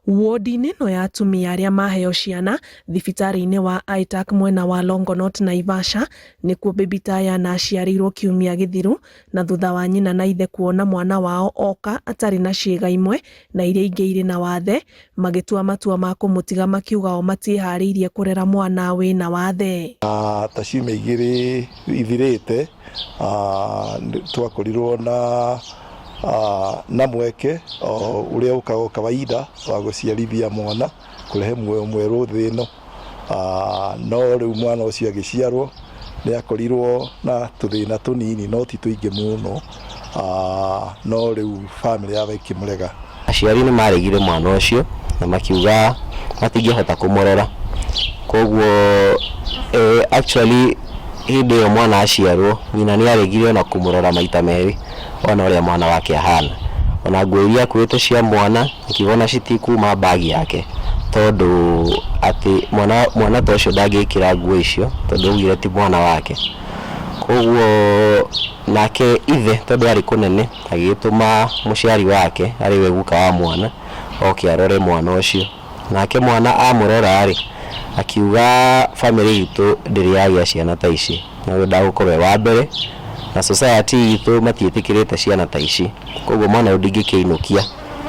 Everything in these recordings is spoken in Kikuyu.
Wodi-inĩ ĩno ya atumia arĩa maheo ciana thibitarĩ-inĩ wa ITAC mwena wa Longonot Naivasha nĩkuo Baby Tayana aciarĩirwo kiumia gĩthiru na thutha wa nyina na ithe kuona mwana wao oka atarĩ na ciĩga imwe na iria ingĩ irĩ na wathe magĩtua matua ma kũmũtiga makiuga o matiĩharĩirie kũrera mwana wĩna wathe. Ta ciumia igĩrĩ ithirĩte twakorirwo na na mweke ũrĩa ũkaga kawaida wa gũciarithia mwana kũrehe muoyo mwerũ thĩ ĩno. No rĩu mwana ũcio agĩciarwo nĩ akorirwo na tũthĩna tũnini no ti tũingĩ mũno, no rĩu bamĩrĩ yao ĩkĩmũrega. Aciari nĩ maregire mwana ũcio na makiuga matingĩhota kũmũrera, koguo actually hĩndĩ ĩyo mwana aciarwo nyina nĩ aregire ona kũmũrora maita merĩ ona ũrĩa mwana wake ahana. Ona nguo iria akuĩte cia mwana akiuga ona citikuma bag yake tondũ atĩ mwana mwana ta ũcio ndangĩkĩra nguo icio tondũ augire ti mwana wake. Koguo nake ithe tondũ arĩ kũnene agĩgĩtũma mũciari wake arĩ we guka wa mwana oke arore mwana ũcio. Nake mwana amũrora rĩ, akiuga bamĩrĩ itũ ndĩrĩ yagĩa ciana ta ici, na ũyũ ndagũkorwo e wa mbere, na society itũ matiĩtĩkĩrĩte ciana ta ici, koguo mwana ũyũ ndingĩkĩinũkia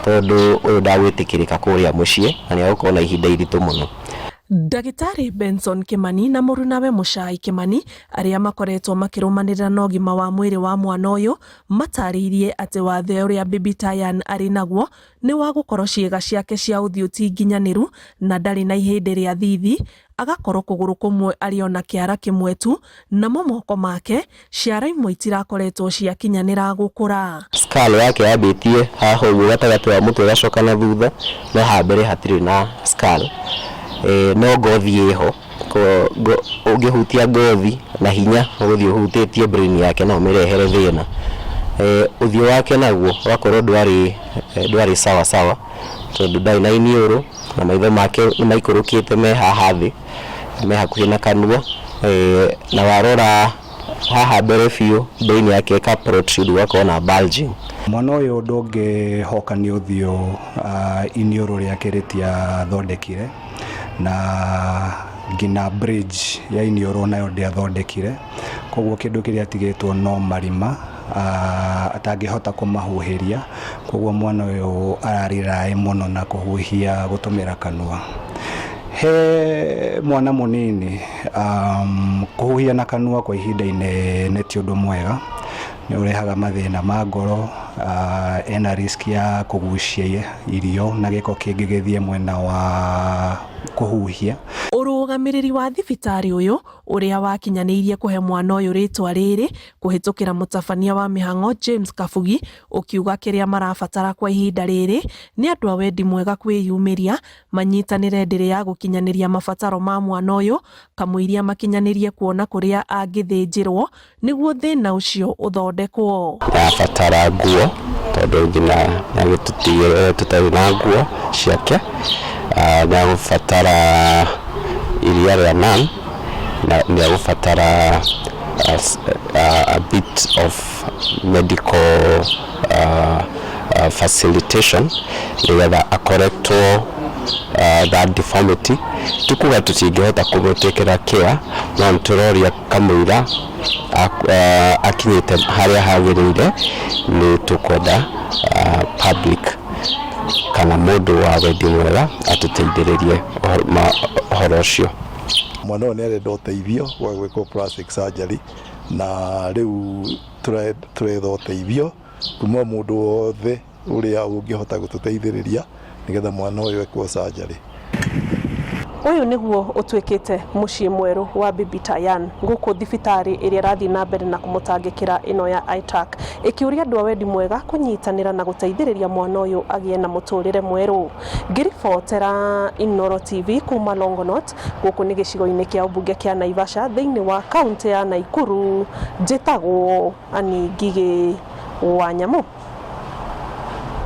tondũ ũyũ ndagwĩtĩkĩrĩka kũrĩa mũciĩ na nĩ egũkorwo na ihinda iritũ mũno. Ndagĩtarĩ Benson Kimani na mũrunawe Mũchai Kimani arĩa makoretwo makĩrũmanĩrĩra na ũgima wa mwĩrĩ wa mwana ũyũ matarĩirie atĩ wathe ũrĩa Baby Tyan arĩ naguo nĩ wa gũkorwo ciĩga ciake cia ũthiũ ti nginyanĩru na ndarĩ na ihĩndĩ rĩa thithi, agakorwo kũgũrũ kũmwe arĩ o na kĩara kĩmwe tu, namo moko make ciara imwe itirakoretwo ciakinyanĩra gũkũra. Skull yake yambĩtie haha ũguo gatagatĩ wa mũtwe ĩgacoka na thutha, no haha mbere hatirĩ na skull, no ngothi ĩho. Ũngĩhutia ngothi na hinya ũgũthiĩ ũhutĩtie brain yake no ũmĩrehere thĩna. Ũthiũ wake naguo ũgakorwo ndwarĩ ndwarĩ sawa sawa tondũ ndarĩ na iniũrũ na maitho make nĩ maikũrũkĩte me haha thĩ me hakuhĩ na kanua, na warora haha mbere biũ brain yake ĩka protrude ũgakorwo na bulging. Mwana ũyũ ndũngĩhoka nĩ ũthiũ, iniũrũ rĩake rĩtiathondekire na nginya bridge ya iniũrũ nayo ndĩathondekire, koguo kĩndũ kĩrĩa atigĩtwo no marima atangĩhota kũmahuhĩria, koguo mwana ũyũ ara rely mũno na kũhuhia gũtũmĩra kanua. He mwana mũnini kũhuhia na kanua kwa ihinda inene ti ũndũ mwega, nĩ ũrehaga mathĩna ma ngoro, ena risk ya kũgucia irio na gĩko kĩngĩ gĩthiĩ mwena wa kũhuhia. Ũrũgamĩrĩri wa thibitarĩ ũyũ ũrĩa wakinyanĩirie kũhe mwana ũyũ rĩtwa rĩrĩ kũhĩtũkĩra mũtabania wa mĩhang'o James Kabugi ũkiuga kĩrĩa marabatara kwa ihinda rĩrĩ nĩ andũ a wendi mwega kwĩyumĩria manyitanĩre ndĩrĩ ya gũkinyanĩria mabataro ma mwana ũyũ kamũiria makinyanĩrie kuona kũrĩa angĩthĩnjĩrwo nĩguo thĩna ũcio ũthondekwo. Nĩarabatara nguo tondũ nginya nĩagĩtũtigire tũtarĩ na nguo ciake, nĩagũbatara iria rĩa nan, na nĩagũbatara a bit of medical facilitation nĩgetha a correct wo that deformity. Ti kuga tũtingĩhota kũmũtĩkĩra care no nĩtũroria kamũira akinyĩte harĩa hagĩrĩire nĩ tũkwenda public kana mũndũ wa wendi mwega atũteithĩrĩrie ũhoro ũcio. Mwana ũyũ nĩ arenda ũteithio wa gwĩkwo plastic surgery na rĩu tũretha ũteithio kuma mũndũ wothe ũrĩa ũngĩhota gũtũteithĩrĩria nĩgetha mwana ũyũ ekwo surgery. Ũyũ nĩguo ũtuĩkĩte mũciĩ mwerũ wa Bibi Tayan gũkũ thibitarĩ ĩrĩa ĩrathiĩ na mbere na kũmũtangĩkĩra ĩno ya ITAC ĩkĩũria andũ a wendi mwega kũnyitanĩra na gũteithĩrĩria mwana ũyũ agĩe na mũtũrĩre mwerũ. Ngĩribotera Inooro TV kuma Longonot gũkũ nĩ gĩcigo-inĩ kĩa ũmbunge kĩa Naivasha thĩinĩ wa kaũntĩ ya Naikuru, njĩtagwo Annie Ngigĩ wa Nyamũ.